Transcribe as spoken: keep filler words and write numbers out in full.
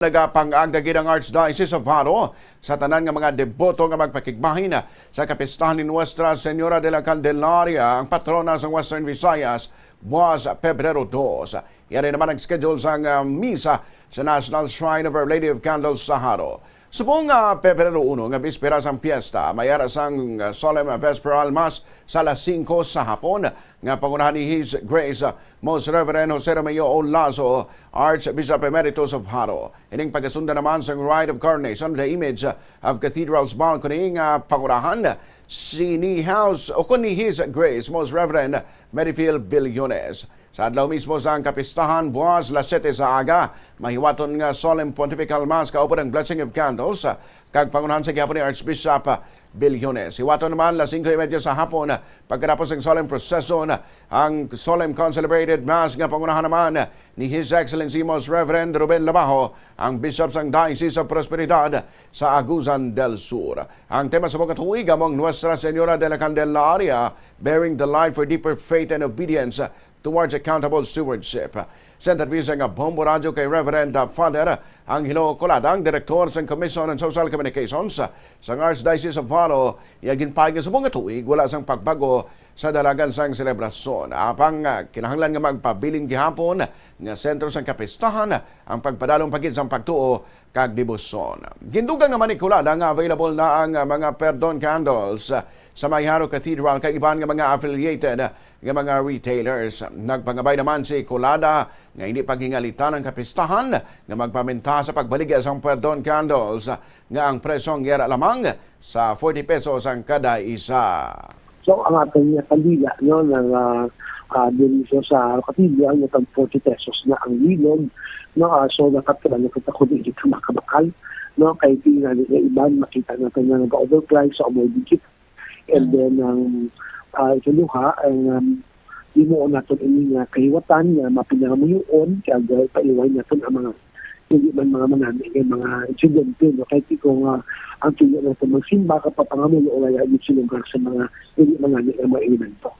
Nagapangag na gid ang Archdiocese of Jaro sa tanan nga mga deboto nga magpakigbahin sa kapistahan ni Nuestra Señora de la Candelaria, ang patrona sang Western Visayas, buwas Pebrero dos. Yari naman ang schedule sang, ah, misa sa National Shrine of Our Lady of Candles sa Jaro. Subong nga Pebrero uno nga bispera sang piyesta, may ara sang, ah, solemn vesperal mass sa alas singko sa hapon nga pangunahan ni His Grace, ah, Most Reverend Jose Romeo Olazo, Archbishop Emeritus of Jaro. Ining pagasundan naman sang Rite of Coronation of the Image of Cathedral's Balcony nga pangunahan si ni House o kun ni His Grace Most Reverend Merrifield Billones. Sa adlaw mismo sang kapistahan, buwas las siete sa aga, mahiwaton nga solemn pontifical mass kaupod ang blessing of candles, kag pangunahan sa gihapon ni Archbishop Billones. Hiwaton naman, las singko y media sa hapon, pagkatapos ng solemn procession, ang solemn concelebrated mass nga pangunahan naman ni His Excellency Most Reverend Ruben Labajo, ang Bishop sang Diocese of Prosperidad sa Agusan del Sur. Ang tema sa mga tuig among Nuestra Señora de la Candelaria, Bearing the Light for Deeper Faith and Obedience Towards Accountable Stewardship. Sa interview sa nga Bombo Radyo kay Reverend, uh, Father Angelo Colada, ang direktor sang Commission on Social Communications sang Archdiocese of Jaro, iya ginpahayag nga subong nga tuig wala sang pagbago sa dalagan sang selebrasyon. Apang, uh, kinahanglan nga magpabilin gihapon nga sentro sang kapistahan ang pagpadalom pa gid sang pagtuo kag debosyon. Gindugang naman ni Colada nga available na ang, ah, mga perdon candles, ah, sa may Jaro Cathedral kag iban nga mga affiliated, ah, nga mga retailers. Nagpangabay naman si Colada nga hindi paghingalitan ang kapistahan nga magpaminta sa pagbaligya sang perdon candles, ah, nga ang presyo nga yara lamang sa forty pesos ang kada isa. So, ang aton nga kandila, no, nga, ah, ah, diri sa, sa Cathedral, nga tag forty pesos na ang bilog, no, ah, so, nakapila na kita kung di kita makabakal, no, kay di nga nga iban, makita natin nga nag-overprice sa umay dikit. And Mm. then, ang, ah, ikaduha, ang, um, himuon naton ini nga kahiwatan nga mapinangamuyoon, kag, ah, paiway naton ang mga hindi man mga manami nga mga insidente, no? Kay kung, ah, ang tuyo naton magsimba, kapapangamuyo, wala gid sila lugar sa mga hindi manami nga mga elemento.